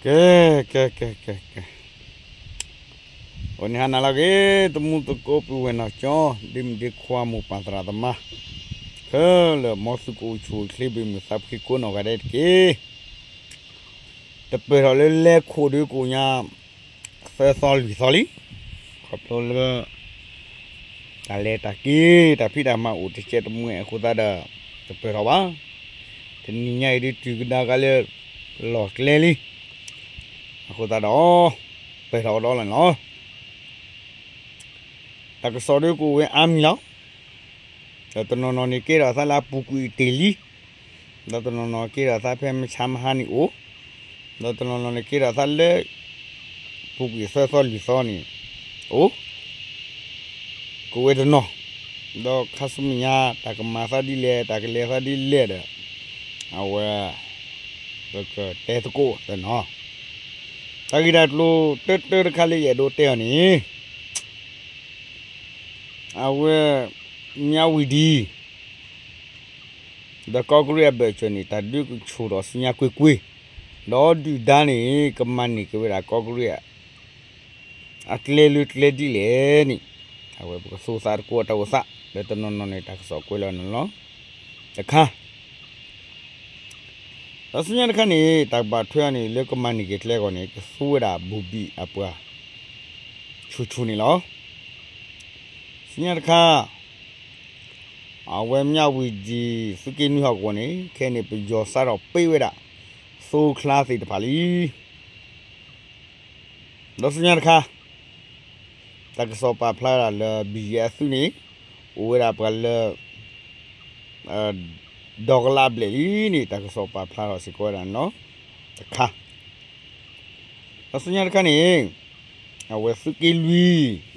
ကဲ ကဲ ကဲ ကဲ ကဲ, အိၣ်န့ၣ်ဟါနၤလီၤက့ၤ တမူသကိးပုၢ်ဝဲၢ်နီၢ်ကၠီ ဒ့မုၣ်ဒ့ခွါမိၢ်ပၢ်သရၣ်သမါ ခဲလၢာ် မ်သုကအိၣ်ဆူၣ်အိၣ်ချ့ ဘၣ်မုာ်သးဖှံကိးနီၢ်ဂၤဒဲးတက့ၢ်. တပၢၢ်ထီၣ်လၢလဲၤခိၣ်ဒုးကိးညါ သၢသီလွံၢ်သီလံ, ခီဖျိလၢ တၢ်လဲၤတၢ်က့ၤ တၢ်ဖံးတၢ်မၤအိၣ်တကဲးတမှဲၤအဃိသတးဒီး တပၢၢ်ထီၣ်ဘၣ်. တနံၤညါအံၤဒုးတုၤကဒါက့ၤလၢ လီၢ်ကျဲလံ အဃိသတးဒီး ပၢၢ်ထီၣ်ကဒီးလီၤန့ၣ်လီၤ. တၢ်ကစီၣ်ဒုးကအိၣ်ဝဲအါမံၤလီၤ. ဒီးတနီၤနီၤန့ၣ်ကဲထီၣ်သးလၢအပူၤကွံာ်တ့ၢ်လံ, ဒီးတနီၤနီၤကဲထီၣ်သးဖဲမုၢ်ဆါမဟါန့ၣ်အိၣ်, ဒီးတနီၤနီၤန့ၣ်ကဲထီၣ်သးလၢ ပူၤကွံာ်သၢသီလွံၢ်သီန့ၣ် အိၣ် ကအိၣ်ဝဲတနီၤ, ဒီးခါဆူမဲာ်ညါ တၢ်ကမၤသးဒ်လဲၣ် တၢ်ကလဲၤသးဒ်လဲၣ်ဒီး အဝဲ ပကတဲသကိးတနီၤ. တၢ်ဂ့ၢ်တၢ်ကျိၤတၢတၢတခါလၢယအဲၣ်ဒိးတဲအီၤန့ၣ် အဝဲ မၠးဝံၤဒံ ဒီးကီၢ်ကရံၣ်အဘၢၣ်စၢၤန့ၣ် တၢ်ဒုးကဆူၣ်ထီၣ်ဆူညါကွ့ၢ်ကွ့ၢ်, ဒီးဒုၣ်ဒါန့ၣ် ကမၤန့ၢ်က့ၤဝဲဒၣ်ကီၢ်ကရံၣ် အကျဲလၢကျဲဒ်လဲၣ်န့ၣ် အဝဲပကသူသးသကိးတၢ်အိၣ်သး ဒီးတနီၤနီၤန့ၣ် တၢ်ကစီၣ်ကွဲးလီၤန့ၣ်လီၤ. တခါ ဒီးဆူညါတခါန့ၣ် တၢ်ကဘၣ်ထွဲအီၤန့ၣ် လၢကမၤန့ၢ်က့ၤကျဲအဂီၢ်န့ၣ် ကသူဝဲဒၣ်ဘိၣ်ဘံၣ်အပှၤ ဆူၣ်ဆူၣ်န့ၣ်လီၤ. ဆူညါတခါ အဝဲမၠးဝံၤဒံ သုးက့နွံဟီၣ်ကဝီၤန့ၣ် ခဲအံၤန့ၣ် ပယီၤစးထီၣ်ပ့းဝဲဒၣ် သိချါသ့ၣ်တဖၣ်လံ. ဒီးဆူညါတခါ တၢ်ကစီၣ်ပာ်ဖျါဒၣ်လၢ ဘံၣ်ယဲအသုးန့ၣ် အိၣ်ဝဲဒၣ်ပှၤလၢ ဒီကလးဘျဲၣ်လံန့ၣ် တၢ်ကစီၣ်ပာ်ဖျါထီၣ်စ့ၢ်ကီးဝဲဒၣ်န့ၣ်လီၤ. တခါ ဒီးဆူညါတခါန့ၣ် အဝဲသုးက့လွံၢ်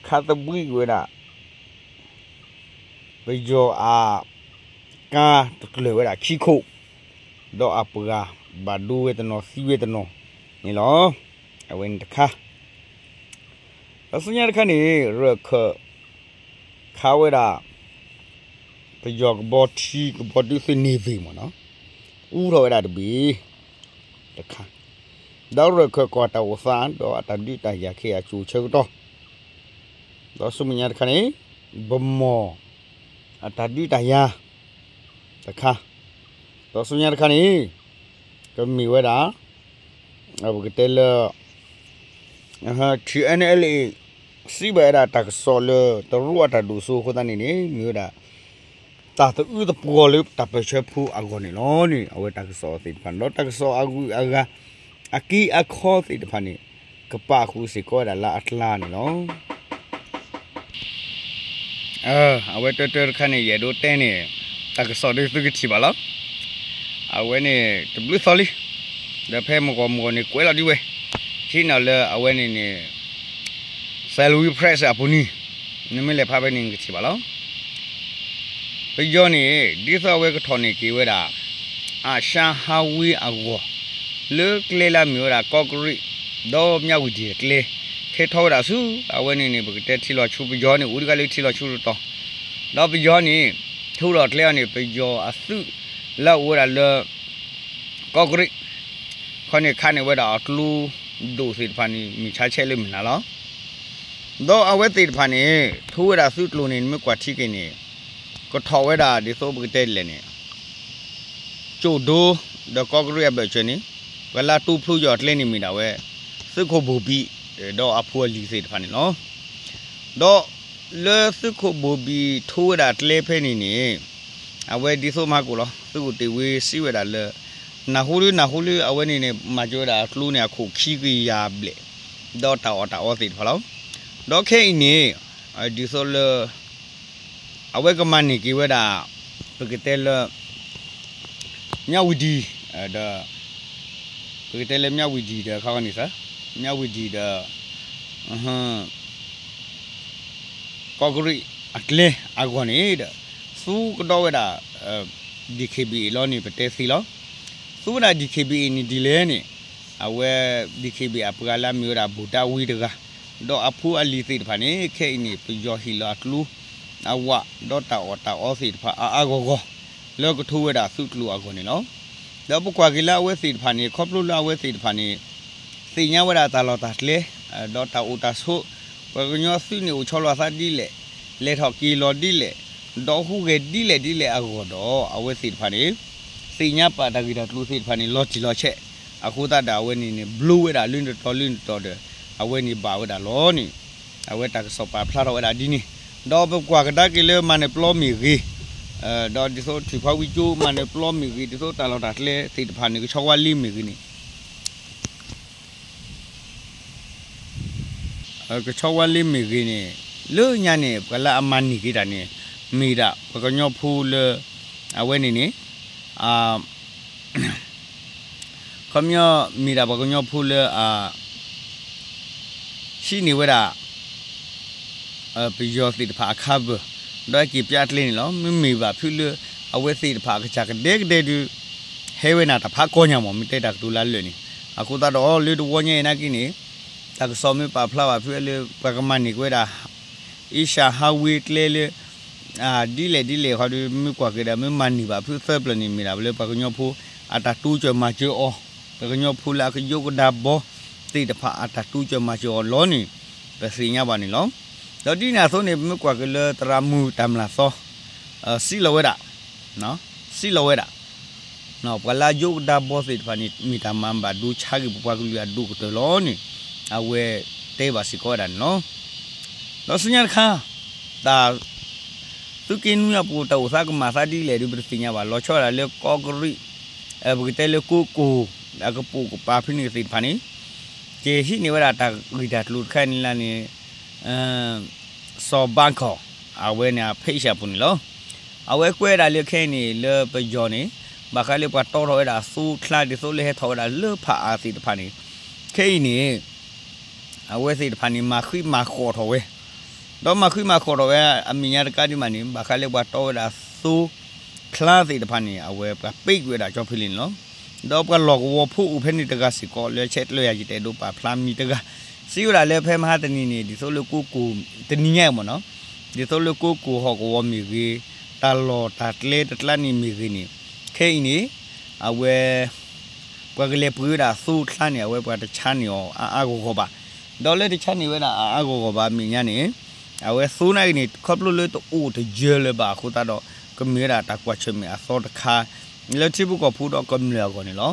ခးသဘှံးဝဲဒၣ် ပယီၤအ ကါတကျၢၤဝဲဒၣ်ခံခိၣ်, ဒီးအပှၤဘၣ်ဒိဝဲတနီၤသံဝဲတနီၤန့ၣ်လီၤ. အဝဲန့ၣ်တခါ ဒီးဆူညါတခါန့ၣ် ရၢၢ်ခၢၣ် ခးဝဲဒၣ် ပယီၤကဘီထံကဘီဒုးသုးန့ၢ်သ့ၣ်မ့ၢ်နီၤ, အူထီၣ်ဝဲဒၣ်တဘ့ၣ် တခါ, ဒီးရၢၢ်ခၢၣ်ကီၢ်တၢ်အိၣ်သး ဒီးအတၢ်ဒုးတၢ်ယၤခဲအံၤအစိၤဆၢကတီၢ်, ဒီးဆူမဲာ်ညါတခါန့ၣ် ဗန်းမော် အတၢ်ဒုးတၢ်ယၤ တခါ, ဒီးဆူညါတခါန့ၣ် ကမ့ၢ်ဝဲဒၣ် ပကတဲလၢ ထံၣ် N L A စံးဘၣ်ဝဲဒၣ်တၢ်ကစီၣ်လၢတရူးအတၢ်ဒိၣ်စိအဃိသတးန့ၣ်န့ၣ် မ့ၢ်ဝဲဒၣ် တၢ်သအုးသပှီၤလၢတၢ်ပၢၢ်ဆၢဖိအဂီၢ်န့ၣ်လီၤန့ၣ် အဝဲတၢ်ကစီၣ်သ့ၣ်တဖၣ်န့ၣ် ဒီးတၢ်ကစီၣ်အဂုၤအဂၤ အက့အခီသ့ၣ်တဖၣ်န့ၣ် ကပာ်ဃုာ်စ့ၢ်ကီးဝဲဒၣ်လၢအကျါန့ၣ်လီၤ. အဝဲတၢတၢတခါန့ၣ် ယအဲၣ်ဒိးတဲန့ၣ် တၢ်ကစီၣ်ဒ်သုကထံၣ်ဘၣ်လီၤ. အဝဲန့ၣ်တဘျုးသီလံ, ဒီးဖဲမုၢ်ဂီၢ်မုၢ်ဂီၢ်န့ၣ် ကွဲးလီၤဒ်ဝဲ, ထံၣ်နီၤလၢအဝဲန့ၣ်န့ၣ် Salween Press အပူၤန့ၣ် နမ့ၢ်လဲၤဖးဖဲန့ၣ် နကထံၣ်ဘၣ်လီၤ. ပယီၤန့ၣ် ဒ်သိးအဝဲကထီၣ်န့ၢ်က့ၤဝဲဒၣ် အၡါဟးဝ့အဂီၢ် လၢကျဲလၢအမ့ၢ်ဝဲဒၣ်ကီၢ်ကရံၣ် ဒီးမၠးဝံၤဒံၣ်အကျဲ ခဲထီၣ်ဝဲဒၣ်ဆူ အဝဲန့ၣ်န့ၣ် ပကတဲထံလီၤဆူပယီၤန့ၣ် အိၣ်ဒံးကါလၢထံလီၤဆူတတီၤ, ဒီးပယီၤန့ၣ် ထူးထီၣ်ကျဲအီၤန့ၣ် ပယီၤအသုးလၢအအိၣ်ဝဲဒၣ်လၢ ကီၢ်ကရံၣ် ခီန့ၣ်ခးန့ၢ်ဝဲဒၣ်အကျိဒိၣ်သ့ၣ်တဖၣ်န့ၣ် မုၢ်ဆါဆဲးလၢမုၢ်နၤလီၤ. ဒီးအဝဲသ့ၣ်တဖၣ်န့ၣ် ထူဝဲဒၣ်သုးကျိၤန့ၣ် နမ့ၢ်ကွၢ်ထံက့ၤန့ၣ် ကထီၣ်ဝဲဒၣ်ဒ်သိးပကတဲဒ်လဲၣ်န့ၣ် ကၠိၣ်ဒိ ဒီးကီၢ်ကရံၣ်အဘၢၣ်စၢၤန့ၣ် ပှၤလၢတိဖျိယီၤကျဲန့ၣ်မ့ၢ်ဒၣ်ဝဲ သုးခိၣ်ဘိၣ်ဘံၣ် ဒီးအဖိအလံၤသ့ၣ်တဖၣ်န့ၣ်လီၤ. ဒီးလၢသုးခိၣ်ဘိၣ်ဘံၣ်ထူဝဲဒၣ်ကျဲဖဲန့ၣ်န့ၣ် အဝဲဒ်သိးမၤကိၣ်လီၤ သုးခိၣ်တ့ၢ်ဝ့စံးဝဲဒၣ်လၢ နၢ်ဟူလၢနၢ်ဟူလၢအဝဲန့ၣ်န့ၣ် မၤစၢၤဝဲဒၣ်အကျိန့ၣ် အခိၣ်ခံကယၤဘျဲၣ် ဒီးတၢ်အီၣ်တၢ်အီသ့ၣ်တဖၣ်လီၤ. ဒီးခဲအံၤန့ၣ် ဒ်သိးလၢ အဝဲကမၤန့ၢ်က့ၤဝဲဒၣ် ပကတဲလၢ မၠးဝံၤဒံၣ် ဒီး ပကတဲလၢမၠးဝံၤဒံၣ်ဒီးခါန့ၣ်သၢ မၠးဝံၤဒံၣ်ဒီး ကီၢ်ကရံၣ်အကျဲအဂီၢ်န့ၣ်ဒီး သူကဒီးဝဲဒၣ် DKBA လီၤန့ၣ် ပတဲသ့လီၤ. သူဝဲဒၣ် DKBA န့ၣ်ဒ်လဲၣ်န့ၣ် အဝဲ DKBA အပှၤလၢအမ့ၢ်ဝဲဒၣ် ဘိၣ်ဒၣ်ဝံတဂၤ ဒီးအဖိအလံၤသ့ၣ်တဖၣ်န့ၣ် ခဲအံၤန့ၣ် ပယီၤဟ့ၣ်လီၤအကျိ အဝး ဒီးတၢ်အီၣ်တၢ်အီသ့ၣ်တဖၣ်အါအါဂီၢ်ဂီၢ် လၢကထူဝဲဒၣ်သုးကျိၤအဂီၢ်န့ၣ်လီၤ. ဒီးပကွၢ်က့ၤလၢအဝဲသ့ၣ်တဖၣ်န့ၣ် ခီဖျိလၢအဝဲသ့ၣ်တဖၣ်န့ၣ် သ့ၣ်ညါဝဲဒၣ်တၢ်လီၢ်တၢ်ကျဲ ဒီးတၢ်အိၣ်တၢ်ဆိး, ပှၤကညီသုးန့ၣ်အိၣ်ဆီလီၤအသးဒ်လဲၣ်, လဲၤထီၣ်က့ၤလီၤဒ်လဲၣ်, ဒီးဟူးဂဲၤဒ်လဲၣ်ဒ်လဲၣ်အဂီၢ်ဒီး အဝဲသ့ၣ်တဖၣ်န့ၣ် သ့ၣ်ညါပာ်တၢ်ဂ့ၢ်တၢ်ကျိၤသ့ၣ်တဖၣ်န့ၣ် လီၤတံၢ်လီၤဆဲး, အဃိသတးဒီးအဝဲန့ၣ်န့ၣ် ဘျိဝဲဒၣ်လၢနတီၤလၢနတီၤဒီး အဝဲန့ၣ်ဘၣ်ဝဲဒၣ်လီၤန့ၣ် အဝဲတၢ်ကစီၣ်ပာ်ဖျါထီၣ်ဝဲဒၣ်ဒ်န့ၣ်, ဒီးပကွၢ်ကဒါက့ၤလၢမၤနၢၤပျီမ့ၢ်ဂ့ၤ, ဒီးဒ်သိးထံၣ်ဖါဝံကၠိမၤနၢၤပျီမ့ၢ်ဂ့ၤ, ဒ်သိးတၢ်လီၢ်တၢ်ကျဲသ့ၣ်တဖၣ်န့ၣ် ကဆီဝါလ့မ့ၢ်ဂ့ၤန့ၣ် ကဆီဝါလ့မ့ၢ်ဂ့ၤန့ၣ် လၢညါန့ၣ် ပှၤလၢအမၤန့ၢ်က့ၤတၢ်န့ၣ် မ့ၢ်ဒၣ်ပှၤကညီဖိလၢ အဝဲန့ၣ်န့ၣ် ခီပညီ မ့ၢ်ဒၣ်ပှၤကညီဖိလၢအ ဟံးန့ၢ်ဝဲဒၣ် ပယီၤသ့ၣ်တဖၣ်အခါဘၢၣ်, ဒီးဟဲက့ၤပျးကျဲန့ၣ်လီၤ. မ့မ့ၢ်ဘၣ်ဖုလၢ အဝဲသ့ၣ်တဖၣ်အကစၢ်ကဒဲကဒဲဒုး ဟဲဝဲနၤတၢ်ဖးကီညါမး မ့ၢ်တဲတၢ်ကတိၤလၢအလၢာ်န့ၣ်, အဃိသတးဒီးလၢတဝီညါအံၤနာ်က့န့ၣ် တၢ်ကစီၣ်မ့ၢ်ပာ်ဖျါဘၣ်ဖုလၢ ပှၤကမၤန့ၢ်က့ၤဝဲဒၣ် အ့ရှၢၣ်ဟးဝ့ၤကျဲလၢ ဒ်လဲၣ်ဒ်လဲၣ်ဃီဒီး မ့ၢ်ကွၢ်က့ၤဒီး မ့ၢ်မၤန့ၢ်ဘၣ်ဖုသၢပျၢၤန့ၣ် မ့ၢ်ဒၣ်လၢပှၤကညီဖိ အတၢ်တိစၢၤမၤစၢၤအီၤ, ပှၤကညီဖိလၢအကယိကဒါဘီ သ့ၣ်တဖၣ်အတၢ်တိစၢၤမၤစၢၤအီၤလီၤန့ၣ် ပသ့ၣ်ညါဘၣ်န့ၣ်လီၤ. ဒီးဒ်န့ၣ်အသိးန့ၣ် ပမ့ၢ်ကွၢ်က့ၤလၢသရၣ်မုၣ်တၢ်မျၢ်သီ စံးလီၤဝဲဒၣ် စံးလီၤဝဲဒၣ် ပှၤလၢအယိကဒါဘီသ့ၣ်တဖၣ်န့ၣ် မ့ၢ်တၢ်မၤဘၣ်ဒိဆါက့ၤပပှၤကလုာ်အဒိၣ်ကတၢၢ်လီၤန့ၣ် အဝဲတဲဘၣ်စ့ၢ်ကီးဝဲဒၣ်န့ၣ်လီၤ. ဒီးဆူညါတခါ တၢ် သုးက့နွံအပူၤ တၢ်အိၣ်သးကမၤသးဒ်လဲၣ်ဒီး ပတသ့ၣ်ညါဘၣ် လီၤဆီဒၣ်လၢကီးကရံး ပကတဲလၢကိကိၢ် အကပိာ်ကပၤဖဲန့ၣ်သ့ၣ်တဖၣ်န့ၣ် ကဟံးန့ၢ်ဝဲဒၣ်တၢ်ဂ့ၢ်တၢ်ကျိၤတခါန့ၣ်လၢန့ၣ် စီၤဘၣ်ခီၣ် အဝဲန့ၣ်အ page အပူၤန့ၣ်လီၤ. အဝဲကွဲးဒၣ်လၢခဲအံၤန့ၣ် လၢပယီၤန့ၣ် ဘၣ်ဃးလၢပှၤတီထီၣ်ဝဲဒၣ်သိချါ ဒ်သိးလၢဟဲထီၣ်ဝဲဒၣ်လၢဖးအါသ့ၣ်တဖၣ်န့ၣ် ခဲအံၤန့ၣ် အဝဲသ့ၣ်တဖၣ်န့ၣ် မၤဃံးမၤဃီးထီၣ်ဝဲ, ဒီးမၤဃံးမၤဃီးထီၣ်ဝဲ အမဲာ်ညါတကးဒံးဘၣ်န့ၣ် ဘၣ်ဃးလၢပှၤတီဝဲဒၣ်သိချါသ့ၣ်တဖၣ်န့ၣ် အဝဲပှၤပ့းကွံာ်ဝဲဒၣ်ကၠီဖဲလ့ၣ်န့ၣ်လီၤ. ဒီးပှၤလီၢ်ကဝီၤဖိအိၣ်ဖဲန့ၣ်တဂၤစ့ၢ်ကီး လၢဆဲးကျၢယၤယတအဲၣ်ဒိးပာ်ဖျါမံၤတဂၤ စံးဝဲဒၣ်လၢဖဲမဟါတနံၤန့ၣ် ဒ်သိးလၢကိကိၢ် တနံၤညါအံၤမ့ၢ်နီၤ ဒ်သိးလၢကိကိၢ်ဟီၣ်ကဝီၤမ့ၢ်ဂ့ၤ, တၢ်လီၢ်တၢ်ကျဲတကျါန့ၣ်မ့ၢ်ဂ့ၤန့ၣ် ခဲအံၤန့ၣ် အဝဲ ပှၤကလဲၤပှ့ၤဝဲဒၣ်သိချါန့ၣ် အဝဲပှၤတဆါန့ၢ်အီၤအါအါဂီၢ်ဂီၢ်ဘၣ်. ဒီးလၢတဆါန့ၢ်ဝဲဒၣ်အါအါဂီၢ်ဂီၢ်ဘၣ်အမဲာ်ညါန့ၣ် အဝဲသိနာ်က့န့ၣ် ခီဖျိလၢတအိၣ်တယၢၤလၢၤဘၣ်အဃိသတးဒီး ကမ့ၢ်ဝဲဒၣ်တၢ်ကွၢ်ဆၢၣ်မဲာ်အသီတခါ လၢထံဖိကီၢ်ဖိဒီးကမျၢၢ်အဂီၢ်န့ၣ်လီၤ.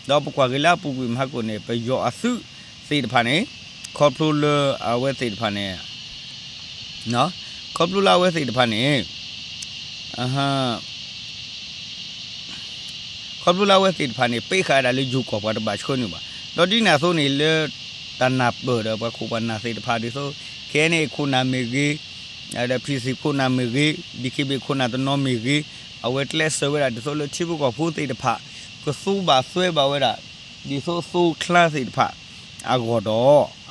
ဒီးပကွၢ်က့ၤလၢအပူၤကွံာ်မဟါကိၣ်န့ၣ် ပယီၤအသုးသ့ၣ်တဖၣ်န့ၣ် ခီဖျိလၢအဝဲသ့ၣ်တဖၣ်န့ၣ် ခီဖျိလၢအဝဲသ့ၣ်တဖၣ်န့ၣ် ခီဖျိလၢအဝဲသ့ၣ်တဖၣ်န့ၣ် ပ့းဃာ်ဒၣ်လၢယိၤကီၢ်ပှၤတဘၣ်ဆှၢန့ၢ်ဘၣ်. ဒီးဒ်န့ၣ်အသိးန့ၣ် လၢတၢ်နၢ်ပၢၢ်ဒီးပှၤခိၣ်ပှၤနၢ်သ့ၣ်တဖၣ်ဒ်သိး ခဲအံၤန့ၣ် ခိၣ်နၢ်မ့ၢ်ဂ့ၤ, ဒီး ဖံၣ်သံၣ် ခိၣ်နၢ်မ့ၢ်ဂ့ၤ, ဒံၣ်ခ့ဘ့ၣ် ခိၣ်နၢ်တနီၤမ့ၢ်ဂ့ၤ, အဝဲကျဲးစၢးဝဲဒၣ်ဒ်သိးလၢထံဖိကီၢ်ဖိသ့ၣ်တဖၣ် ကသူဘၣ်သွဲဘၣ်ဝဲဒၣ် ဒ်သိးသိချါသ့ၣ်တဖၣ်အဂီၢ်ဒီး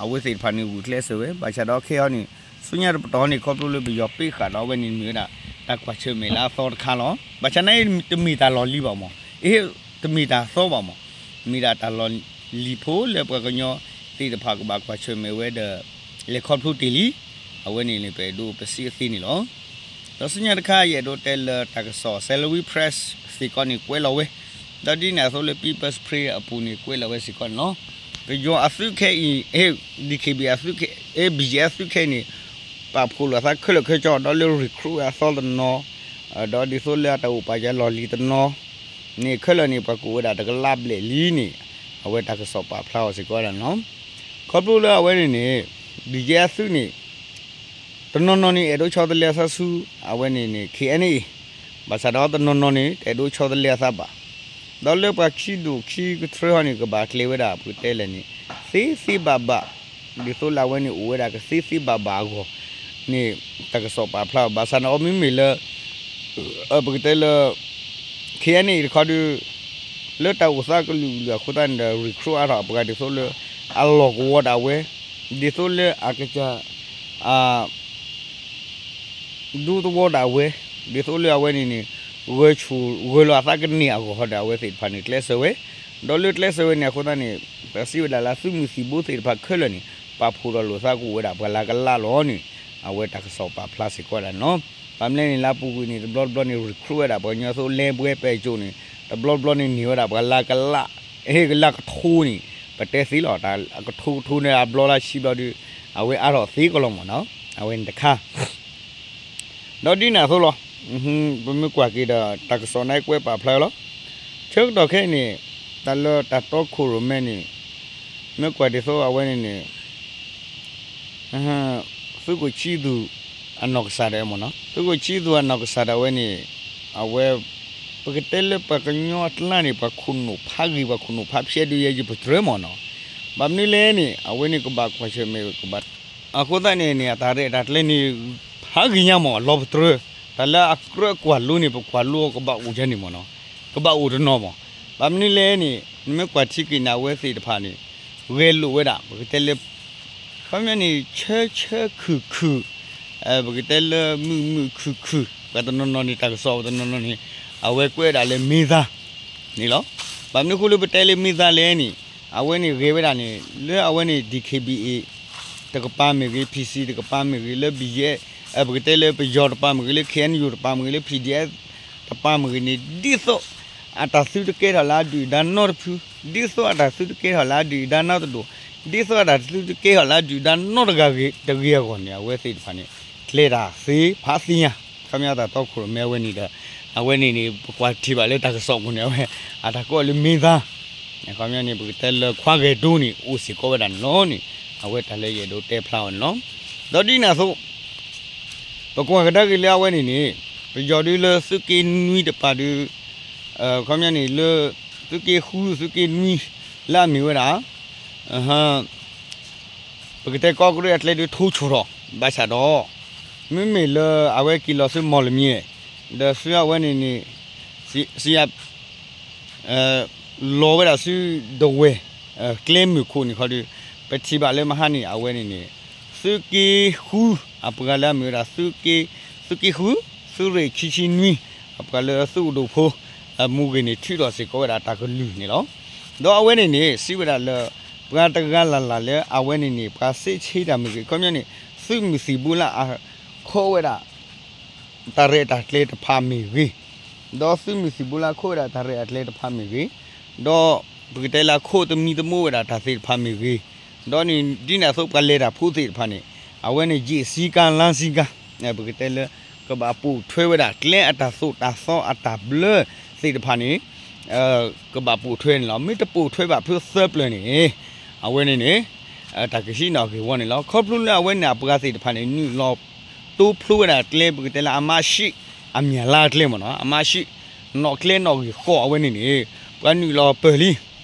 အဝဲသ့ၣ်တဖၣ်န့ၣ် ဂုာ်ကျဲးစၢးဝဲ ဘၣ်ဆၣ်ဒီးခဲအံၤန့ၣ် ဆူညါတပတီၢ်န့ၣ် ခီဖျိလၢပယီၤပ့းဃာ်ဒီးအဝဲန့ၣ်မ့ၢ်ဝဲဒၣ် တၢ်ကွၢ်ဆၢၣ်မဲာ်လၢအသီတခါလီၤ. ဘၣ်ဆၣ်နာ်အံၤ တမ့ၢ်တၢ်လီၢ်လံၤဘၣ်မး, အ့ တမ့ၢ်တၢ်သီဘၣ်မး, မ့ၢ်ဒၣ်တၢ်လီၢ်လံၤဖိလၢပှၤကညီသ့ၣ်တဖၣ်ကဘၣ်ကွၢ်ဆၢၣ်မဲာ်ဝဲဒီး လဲၤခီဖျိတ့ၢ်လံ, အဝဲန့ၣ်န့ၣ် ပအဲၣ်ဒိးပစံးအသ့န့ၣ်လီၤ. ဒီးဆူညါတခါ ယအဲၣ်ဒိးတဲလၢတၢ်ကစီၣ် Salween Press စ့ၢ်ကီးန့ၣ်ကွဲးလီၤဝဲ, ဒီးဒ်န့ၣ်အသိးလၢ People's Spring အပူၤန့ၣ်ကွဲးလီၤဝဲစ့ၢ်ကီးန့ၣ်လီၤ. ပယီၤအသုးခဲအံၤ ဒံၣ်ခ့ဘ့ၣ်အသုးခဲ BGF သုးခဲအံၤန့ၣ် ပာ်ဖှိၣ်လိာ်သးခဲလၢာ်ခဲဆ့ဒီးလၢ recruit အသီတနီၤ, ဒီးဒ်သိးလၢအတၢ်အိၣ်ပာ်ကလီၢ်လံၤတနီၤ န့ၣ်ခဲလၢာ်န့ၣ် ပှၤကအိၣ်ဝဲဒၣ်တကလးဘျဲၣ်လံန့ၣ် အဝဲတၢ်ကစီၣ်ပာ်ဖျါအီၤစ့ၢ်ကီးဒၣ်န့ၣ်လီၤ. ခီဖျိလၢအဝဲန့ၣ်န့ၣ် BGF သုးန့ၣ် တနီၤနီၤန့ၣ် အဲၣ်ဒိးဆီတလဲအသးဆူ အဝဲန့ၣ်န့ၣ် KNA, ဘၣ်ဆၣ်ဒီးတနီၤနီၤန့ၣ် တအဲၣ်ဒိးဆီတလဲအသးဘၣ်. ဒီးလၢပှၤခံဒူၣ်ခံကတြၢဟီန့ၣ် ကဘၣ်ကျဲၤဝဲဒၣ် ပကတဲလဲၣ်န့ၣ် သ့သ့ဘၣ်ဘၣ် ဒ်သိးလၢအဝဲန့ၣ်အိၣ်ဝဲဒၣ်ကသ့သ့ဘၣ်ဘၣ်အဂီၢ်န့ၣ် တၢ်ကစီၣ်ပာ်ဖျါဘၣ်. ဘၣ်ဆၣ်န့ၣ်အီၤမ့မ့ၢ်လၢ ပကတဲလၢ KNA တခီဒီး လၢတၢ်အိၣ်သးကလုာ်ကလုာ်အဃိသတးန့ၣ်ဒီး recruit အါထီၣ်ပှၤဒ်သိးလၢ အလီၢ်ကဝီၤဒၣ်ဝဲ, ဒ်သိးလၢအကစၢ် အ ဒူသဝီဒၣ်ဝဲ, ဒ်သိးလၢအဝဲန့ၣ်န့ၣ် ဂဲၤဆူၣ်ဂဲၤလီၤအသးကန့ၢ်အဂီၢ်ဒီး အဝဲသ့ၣ်တဖၣ်န့ၣ် ကျဲးစၢးဝဲ, ဒီးလၢကျဲးစၢးဝဲန့ၣ်အဃိသတးန့ၣ် ပစံးဝဲဒၣ်လၢသုးမုၢ်သံၣ်ဘိသ့ၣ်တဖၣ်ခဲလၢာ်န့ၣ် ပာ်ဖှိၣ်ဒီးလိာ်သးကအိၣ်ဝဲဒၣ်ပှၤလၢကလးလီၤန့ၣ် အဝဲတၢ်ကစီၣ်ပာ်ဖျါစ့ၢ်ကီးဒၣ်န့ၣ်လီၤ. ဘၣ်မနုၤလဲၣ်န့ၣ် လၢအပူၤကွံာ်န့ၣ် တဘျီတဘျီန့ၣ် recruit ဝဲဒၣ်ပှၤကညီသိးလဲၤပှဲၤပဲာ်ကၠိန့ၣ် တဘျီတဘျီန့ၣ်န့ၢ်ဝဲဒၣ်ပှၤလၢကလး, ဟ့ၣ်ကလးကထိန့ၣ် ပတဲသ့လီၤ, တၢ်ကထိကထိန့ၣ်အဘျီလၢဆံဘျီဒီး အဝဲအါထီၣ်သ့ကလီၤမ့ၢ်နီၤ, အဝဲန့ၣ်တခါ ဒီးဒ်န့ၣ်အသိးလီၤ. ပမ့ၢ်ကွၢ်က့ၤဒီးတၢ်ကစီၣ်န့ၣ်ကွဲးပာ်ဖျါလီၤ. ဆၢကတီၢ်ခဲအံၤန့ၣ် တၢ်လၢတၢ်တီခိၣ်ရိၣ်မဲန့ၣ် မ့ၢ်ကွၢ်ဒ်သိးအဝဲန့ၣ်န့ၣ် သုးခိၣ်ဆံသူၣ်အနီၢ်ကစၢ်ဒၣ်ဝဲမ့ၢ်နီၤ, သုးခိၣ်ဆံသူၣ်အနီၢ်ကစၢ်ဒၣ်ဝဲန့ၣ် အဝဲ ပကတဲလၢပှၤကညီအကျါန့ၣ် ပှၤခိၣ်နူာ်ဖးဂ့ၤ ပှၤခိၣ်နူာ်ဖးဖျဲးဒုးယဲယပတြၢၤမ့ၢ်နီၤ, ဘၣ်မနုၤလဲၣ်န့ၣ် အဝဲန့ၣ်ကဘၣ်ကွၢ်ဆၢၣ်မဲာ်ကဘၣ် အဃိသတးန့ၣ်န့ၣ် အတၢ်ရဲၣ်တၢ်ကျဲၤန့ၣ် ဖးဂ့ၤညါမ့ၢ် လီၤပတြၢၤ, တၢ်လၢအကြၢးကွၢ်လိန့ၣ် ပကွၢ်လိအီၤကဘၣ်အိၣ်ယဲန့ၣ်မ့ၢ်နီၤ, ကဘၣ်အိၣ်တနီၤမ့ၢ်, ဘၣ်မနုၤလဲၣ်န့ၣ် နမ့ၢ်ကွၢ်ထံက့ၤန့ၣ် အဝဲသ့ၣ်တဖၣ်န့ၣ် ဂဲၤလိာ်ဝဲဒၣ် ပကတဲလၢ ခီပညီန့ၣ် ဆၢဆၢခုၣ်ခုၣ် ပကတဲလၢမုာ်မုာ်ခုၣ်ခုၣ် ပှၤတနီၤနီၤန့ၣ် တၢ်ကစီၣ်ပှၤတနီၤနီၤန့ၣ် အဝဲကွဲးဝဲဒၣ်လၢမ့ၢ်သါန့ၣ်လီၤ. ဘၣ်မနုၤအဃိလၢပတဲလၢမ့ၢ်သါလဲၣ်န့ၣ် အဝဲန့ၣ်ဂဲၤဝဲဒၣ်န့ၣ် လၢအဝဲန့ၣ် DKBA တကပၤမ့ၢ်ဂ့ၤ PC တကပၤမ့ၢ်ဂ့ၤ လၢ BGF ပကတဲလၢပယီၤတပၤမ့ၢ်ဂ့ၤ လၢ KNU တပၤမ့ၢ်ဂ့ၤ လၢ PDF တပၤမ့ၢ်ဂ့ၤန့ၣ် ဒ်သိး အတၢ်သုတကဲထီၣ်လၢအဒုၣ်ဒါနီတဖု, ဒ်သိးအတၢ်သုတကဲထီၣ်လၢအဒုၣ်ဒါနီတဒူၣ်, ဒ်သိးအတၢ်သုတကဲထီၣ်လၢအဒုၣ်ဒါနီတဂၤဂ့ၤတဂ့ၤအဂီၢ်န့ၣ် အဝဲသ့ၣ်တဖၣ်န့ၣ် ကျဲၤတၢ်သ့ဖးသ့ညါ, ခီပညီတၢ်တီခိၣ်ရိၣ်မဲအဝဲန့ၣ်ဒီး အဝဲန့ၣ်န့ၣ် ပကွၢ်ထံၣ်ဘၣ်လၢတၢ်ကစီၣ်ပူၤန့ၣ် အဝဲ အတၢ်ကိးလၢမ့ၢ်သါ ခီပညီန့ၣ် ပကတဲလၢခွါဂဲၤဒိန့ၣ် အိၣ်စ့ၢ်ကီးဝဲဒၣ်န့ၣ်လီၤန့ၣ် အဝဲတၢ်လၢယအဲၣ်ဒိးတဲဖျါအီၤန့ၣ်လီၤ. ဒီးဒ်န့ၣ်အသိး ပကွၢ်ကဒါက့ၤလၢအဝဲန့ၣ်န့ၣ် ပယီၤဒုးလၢသုးက့နွံတပၤဒုး ခီပညီန့ၣ်လၢ သုးက့ဃုသုးက့နွံ လၢအမ့ၢ်ဝဲဒၣ် ပကတဲကီၢ်ကရ့ၣ်အကျဲဒုးထိၣ်ဆိၣ်ထီၣ် ဘၣ်ဆၣ်ဒီး မ့မ့ၢ်လၢအဝဲက့ၤလီၤဆူမီၢ်လမၠဲၣ် ဒီးဆူအဝဲန့ၣ်န့ၣ် စံယ လီၤဝဲဒၣ်ဆူဒဝဲၢ် ကျဲမုၢ်ခိၣ်န့ၣ်ခီဒုး ပထံၣ်ဘၣ်လၢမဟါန့ၣ် အဝဲန့ၣ်န့ၣ် သုးက့ဃု အပှၤလၢအမ့ၢ်ဝဲဒၣ် သုးက့ဃု သုးရ့ၣ်ခံဆံနွံ အပှၤလၢသုးအိၣ်ဒိၣ်ဖိ အမူဂ့ၤန့ၣ် ထုးထီၣ်စ့ၢ်ကီးဝဲဒၣ်တၢ်ကလုၢ်န့ၣ်လီၤ. ဒီးအဝဲန့ၣ်န့ၣ် စံးဝဲဒၣ်လၢ ပှၤတဂၤလၢ်လၢ်လၢအဝဲန့ၣ်န့ၣ် ပှၤစ့ဆ့တၢ်မ့ၢ်ဂ့ၤ ခီပညီန့ၣ် သုးမုၢ်သံၣ်ဘိလၢအခိးဝဲဒၣ် တၢ်ရဲၣ်တၢ်ကျဲၤတဖၣ်မ့ၢ်ဂ့ၤ, ဒီးသုးမုၢ်သံၣ်ဘိလၢအခိးဝဲဒၣ်တၢ်ရဲၣ်တၢ်ကျဲၤတဖၣ်မ့ၢ်ဂ့ၤ, ဒီးပကတဲလၢအခိးသမံသမိးဝဲဒၣ်တၢ်သ့ၣ်တဖၣ်မ့ၢ်ဂ့ၤ, ဒီးန့ၣ် ဒ်န့ၣ်အသိးပှၤလဲၤတၢ်ဖိသ့ၣ်တဖၣ်န့ၣ် အဝဲန့ၣ် ယံာ်စံကါလါစံကါ ပကတဲလၢ ကဘၣ်ပိာ်ထွဲဝဲဒၣ်ကျဲအတၢ်သိၣ်တၢ်သီအတၢ်ဘျၢသ့ၣ်တဖၣ်န့ၣ် ကဘၣ်ပိာ်ထွဲန့ၣ်လီၤ. မ့ၢ်တပိာ်ထွဲဘၣ်ဖုသၢပျၢၤန့ၣ် အဝဲန့ၣ်န့ၣ် တၢ်ကဟံးန့ၢ်အဂ့ၢ်ဝီန့ၣ်လီၤ. ခီဖျိလၢအဝဲန့ၣ်အပှၤသ့ၣ်တဖၣ်န့ၣ် နုာ်လီၤတိဖျိဝဲဒၣ်ကျဲ ပကတဲလၢအမးၡံး အမၠၣ်လါကျဲမ့ၢ်နီၤ အမးၡံး နီၣ်ကျဲနီၣ်ဂံၢ်ဃီအဝဲန့ၣ်န့ၣ် ပှၤနုာ်လီၤပၢၢ်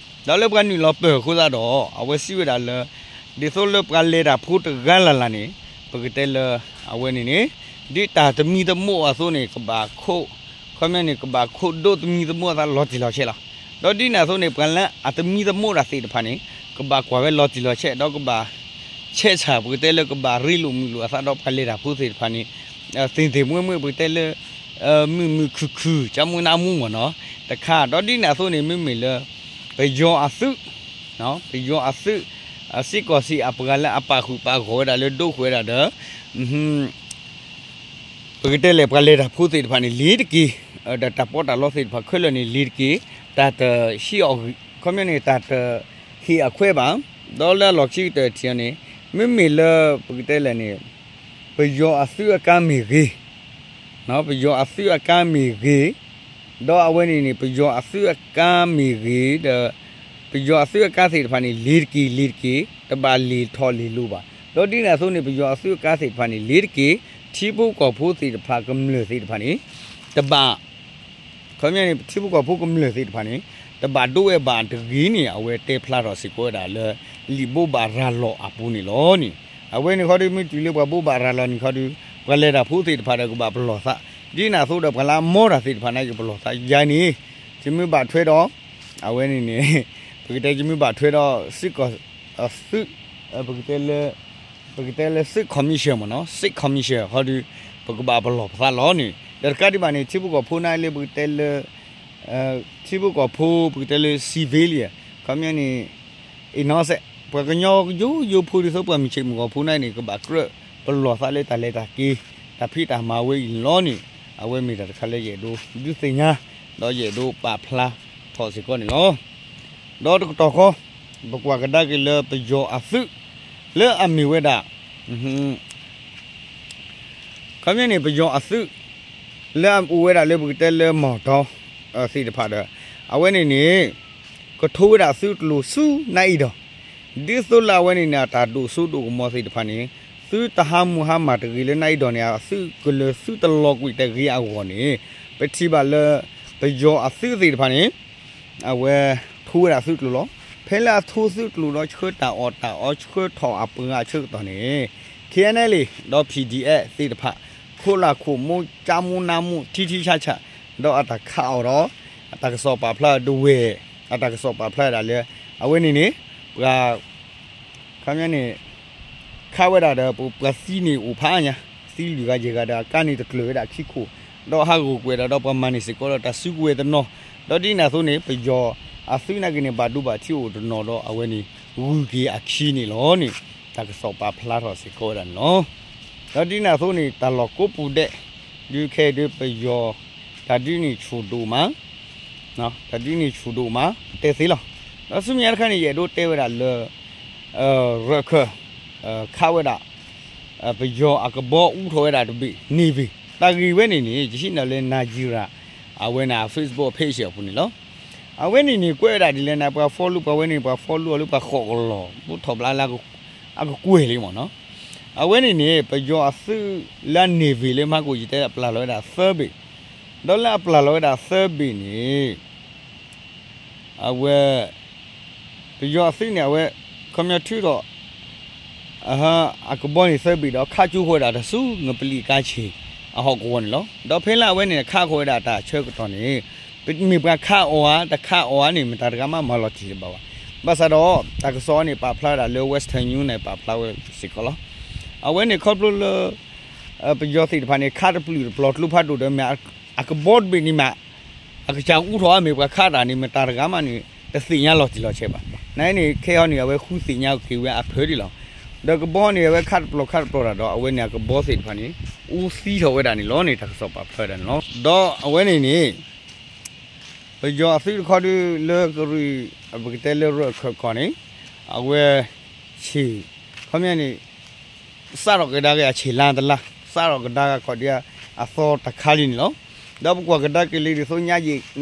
လံ. ဒီးလၢပှၤနုာ်လီၤပၢၢ်အဃိသတးဒီး အဝဲစံးဝဲဒၣ်လၢ ဒ်သိးလၢပှၤလဲၤတၢ်ဖိတဂၤလၢ်လၢ်န့ၣ် ပကတဲလၢ အဝဲန့ၣ်န့ၣ် ဒ်တၢ်သမံသမိးအသိးန့ၣ် ကဘၣ်ခိး ခီပညီန့ၣ် ကဘၣ်ခိးဒိးသမံသမိးအသးလီၤတံၢ်လီၤဆဲးလီၤ. ဒီးဒ်န့ၣ်အသိးန့ၣ် ပှၤလၢအသမံသမိးတၢ်သ့ၣ်တဖၣ်န့ၣ် ကဘၣ်ကွၢ်ဝဲလီၤတံၢ်လီၤဆဲး ဒီးကဘၣ် ဆဲးဆၣ် ပကတဲလၢကဘၣ်ရ့လိာ်မုာ်လိာ်အသးဒီးပှၤလဲၤတၢ်ဖိသ့ၣ်တဖၣ်န့ၣ် သ့ၣ်သ့ၣ်မွဲမွဲ ပကတဲလၢ မုာ်မုာ်ခုၣ်ခုၣ် ကၢမူနၢမူမ့ၢ်နီၤ တခါ ဒီးဒ်န့ၣ်အသိးန့ၣ် မ့မ့ၢ်လၢ ပယီၤအသုး ပယီၤအသုး စ့ၢ်ကီးစံးအပှၤလၢအပာ်ဃုာ်ပာ်ဂီၢ်ဝဲဒၣ်လၢဒိးဃုာ်ဝဲဒၣ်ဒီး ပကတဲလဲၣ် ပှၤလဲၤတၢ်ဖိသ့ၣ်တဖၣ်န့ၣ် လ့ၤတက့ၢ်, ဒီးတၢ်ပီးတၢ်လီသ့ၣ်တဖၣ်ခဲလၢာ်န့ၣ် လ့ၤတက့ၢ်, တၢ်တဟံးအီၤ ခီပညီန့ၣ် တၢ်တဟ့ၣ်အခွဲးဘၣ်, ဒီးလၢအလီၢ်ခံကတၢၢ်ထံၣ်အီၤန့ၣ် မ့မ့ၢ်လၢ ပကတဲလဲၣ်န့ၣ် ပယီၤအသုးအကါမ့ၢ်ဂ့ၤ ပယီၤအသုးအကါမ့ၢ်ဂ့ၤ, ဒီးအဝဲန့ၣ်န့ၣ် ပယီၤအသုးအကါမ့ၢ်ဂ့ၤဒီး ပယီၤအသုးအကါသ့ၣ်တဖၣ်န့ၣ် လ့ၤတက့ၢ် လ့ၤတက့ၢ်, တဘၣ်လ့ၤထီၣ်လ့ၤလိၤဘၣ်. ဒီးဒ်န့ၣ်အသိးန့ၣ် ပယီၤအသုးအကါသ့ၣ်တဖၣ်န့ၣ် လ့ၤတက့ၢ်, ထံဖိကီၢ်ဖိသ့ၣ်တဖၣ် ကမျၢၢ်သ့ၣ်တဖၣ်န့ၣ် တဘၣ် ခီပညီန့ၣ် ထံဖိကီၢ်ဖိကမျၢၢ်သ့ၣ်တဖၣ်န့ၣ် တဘၣ်ဒိးဝဲဘၣ်တဂ့ၤန့ၣ် အဝဲတဲဖျါထီၣ်စ့ၢ်ကီးဝဲဒၣ်လၢ လံာ်ဘိးဘၣ်ရၤလီၤအပူၤန့ၣ်လီၤန့ၣ်. အဝဲန့ၣ်ခီဒုး မ့ၢ်တုၤလၢပှၤဘိးဘၣ်ရၤလီၤန့ၣ်ခီဒုး ပှၤလဲၤတၢ်ဖိသ့ၣ်တဖၣ်ဒီးကဘၣ်ပလီၢ်သး, ဒ်န့ၣ်အသိးဒီးပှၤလၢအမီတၢ်သ့ၣ်တဖၣ်န့ၣ် ကပလီၢ်သးယါန့ၣ်, ယမ့ၢ်ဘၣ်ထွဲဒီး အဝဲန့ၣ်န့ၣ် ပကတဲယမ့ၢ်ဘၣ်ထွဲဒီး စ့ၢ်ကီး သုး ပကတဲလၢ ပကတဲလၢ State Commission မ့ၢ်နီၤ, State Commission ခီဒုး ပကဘၣ်ပလီၢ်ပသးလီၤန့ၣ်. ဒီးတကးဒံးဘၣ်န့ၣ် ထံဖိကီၢ်ဖိန့ၣ်လၢပကတဲလၢ ထံဖိကီၢ်ဖိ ပကတဲလၢ civilian ခီပညီန့ၣ် innocent ပှၤကညီယိယိဖိဒ်သိးပှၤမုၢ်ဆ့ၣ်မုၢ်ဂီၤဖိန့ၣ်န့ၣ် ကဘၣ်ကြၢးပလီၢ်သးလၢတၢ်လဲၤတၢ်က့ၤ တၢ်ဖံးတၢ်မၤဝဲအံၤန့ၣ်လီၤန့ၣ်. အဝဲမ့ၢ်တၢ်တခါလၢယအဲၣ်ဒိးဒုးသ့ၣ်ညါ ဒီးယအဲၣ်ဒိးပာ်ဖျါထီၣ်စ့ၢ်ကီးန့ၣ်လီၤ. ဒီးတကတီၢ်ဃီ ပကွၢ်ကဒါက့ၤလၢပယီၤအသုး လၢအမ့ၢ်ဝဲဒၣ် ခီပညီန့ၣ် ပယီၤအသုး လၢအအိၣ်ဝဲဒၣ်လၢပကတဲလၢမီၢ်တီ သ့ၣ်တဖၣ်ဒီး အဝဲန့ၣ်န့ၣ် ကထိဝဲဒၣ်သုးကျိၤဆူနါအံၤဒီး ဒ်သိးလၢအဝဲန့ၣ်န့ၣ် အတၢ်ဒိၣ်စိဒိၣ်ကမီၤသ့ၣ်တဖၣ်န့ၣ် သုတဟးမူဟါမၢ်တဂ့ၤလၢနါအံၤဒီးန့ၣ် အသုးကလၢၤသုတလီၤကွံာ်တဂ့ၤအဂီၢ်န့ၣ် ပထံၣ်ဘၣ်လၢ ပယီၤအသုးသ့ၣ်တဖၣ်န့ၣ် အဝဲထိဝဲဒၣ်သုးကျိၤလီၤ. ဖဲလၢအထိသုးကျိၤဒီးဆှၢတၢ်အီၣ်တၢ်အီဆှၢထီၣ်အပှၤအဆၢကတီၢ်န့ၣ် K N L A ဒီး P D F သ့ၣ်တဖၣ် ခိးလၢ်ခိၣ်မူ ကၠါမူနါမူ ထံထံဆးဆး ဒီးအတၢ်ခးအီၤဒီး အတၢ်ကစီၣ်ပာ်ဖျါဒဝဲၢ် အတၢ်ကစီၣ်ပာ်ဖျါဒၣ်လၢ အဝဲန့ၣ်န့ၣ် ပှၤ ခီပညီန့ၣ် ခးဝဲဒၣ်ဒီး ပှၤသံန့ၣ်အိၣ်ဖးညါ သံလွံၢ်ဂၤယဲၢ်ဂၤဒီး အကါန့ၣ်တကျၢၤဝဲဒၣ်ခံခိၣ် ဒီးဟးဂီၤကွံာ်ဒၣ်ဒီး ပှၤမၤန့ၢ်စ့ၢ်ကီးဒီးတၢ်စုကဝဲၤတနီၤ ဒီးဒ်န့ၣ်အသိးန့ၣ် ပယီၤအသုးနာ်က့န့ၣ် ဘၣ်ဒိဘၣ်ထံးအိၣ်တနီၤဒီး အဝဲန့ၣ် ဂုၤက့ၤအခံန့ၣ်လီၤန့ၣ် တၢ်ကစီၣ်ပာ်ဖျါထီၣ်စ့ၢ်ကီးဝဲဒၣ်န့ၣ်လီၤ. ဒီးဒ်န့ၣ်အသိးန့ၣ် တၢ်လီၢ်ကိးပူၤဒဲး ဒုးခဲအံၤဒုးပယီၤ တၢ်ဒုးန့ၣ်ဆူၣ်ဒိၣ်မး တၢ်ဒုးန့ၣ်ဆူၣ်ဒိၣ်မး တဲသ့လီၤ. ဒီးဆူမဲာ်ညါတခါန့ၣ် ယအဲၣ်ဒိးတဲဝဲဒၣ်လၢ ရၢၢ်ခၢၣ် ခးဝဲဒၣ် ပယီၤအကဘီအူထီၣ်ဝဲဒၣ်တဘ့ၣ်န့ၣ်ဘ့ၣ် တၢ်ဂ့ၢ်ဝဲန့ၣ်န့ၣ် ယဟံးန့ၢ်လၢ Nigeria အဝဲန့ၣ် Facebook page အပူၤန့ၣ်လီၤ. အဝဲန့ၣ်န့ၣ် ကွဲးဝဲဒၣ်ဒ်လဲၣ်န့ၣ် ပှၤ follow ပှၤဝဲန့ၣ် ပှၤ follow အီၤလၢပှၤဃိးကလီၤ ဘူးထီၣ်ဘျါလၢ အကကွဲၢ်လံမ့ၢ်နီၤ. အဝဲန့ၣ်န့ၣ် ပယီၤအသုးလၢအ Navy လၢမဟါကိၣ်ယတဲအပျၢ်လီၤဝဲဒၣ်သၢဘ့ၣ် ဒီးလၢအပျၢ်လီၤဝဲဒၣ်သၢဘ့ၣ်န့ၣ် အဝဲ ပယီၤအသုးန့ၣ် အဝဲ ခီပညီထုးထီၣ် အကဘီန့ၣ်သၢဘ့ၣ်ဒီး ခးကၠိဃီဝဲဒၣ်တၢ်ဆူ ငပလံၣ်ကါဆ့ၣ် အဟီၣ်ကဝီၤန့ၣ်လီၤ. ဒီးဖဲလၢအဝဲန့ၣ် ခးဃီဝဲဒၣ်တၢ်ဆၢကတီၢ်န့ၣ် မ့ၢ်ပှၤခးအီၤဧါ တခးအီၤဧါန့ၣ် မတၤတဂၤမးမၤလီၤတံၢ်တဘၣ်ဘၣ်. ဘၣ်ဆၣ်ဒီး တၢ်ကစီၣ်န့ၣ် ပာ်ဖျါဝဲဒၣ်လၢ Western News န့ၣ် ပာ်ဖျါဝဲစ့ၢ်ကီးလီၤ. အဝဲန့ၣ်ခီဖျိလၢ ပယီၤသ့ၣ်တဖၣ်န့ၣ် ခးတပျုာ်တပျီၤကျိဖးဒိၣ်ဒီး မ့ၢ်အကဘီတဘ့ၣ်န့ၣ်မး အကစၢ်အူထီၣ်အါမ့ၢ်ပှၤခးတၢ်န့ၣ် မတၤတဂၤမးန့ၣ် တသ့ၣ်ညါလီၤတံၢ်လီၤဆဲးဘၣ်. နန့ၣ် ခဲအံၤန့ၣ် အဝဲဃုသ့ၣ်ညါက့ၤဝဲအဖၢဒ်လီၤ. ဒီးကဘီန့ၣ် အဝဲခးတပျီၤခးတပျီၤတၢ်ဒီး အဝဲန့ၣ်အကဘီသ့ၣ်တဖၣ်န့ၣ် အူသံထီၣ်ဝဲဒၣ်န့ၣ်လီၤန့ၣ် တၢ်ကစီၣ်ပာ်ဖျါဝဲဒၣ်န့ၣ်လီၤ. ဒီးအဝဲန့ၣ်န့ၣ် ပယီၤအသုးတခီဒုးလၢကရံၣ် ပကတဲလၢရၢၢ်ခၢၣ်ကီၢ်န့ၣ် အဝဲ ဆ့ၣ် ခီပညီန့ၣ် စးထီၣ်ကဒါက့ၤအဆ့ၣ်လါတလါ စးထီၣ်ကဒါက့ၤခီၣ်ဒုးအသီတခါလံန့ၣ်လီၤ. ဒီးပကွၢ်ကဒါက့ၤလံဒ်သိး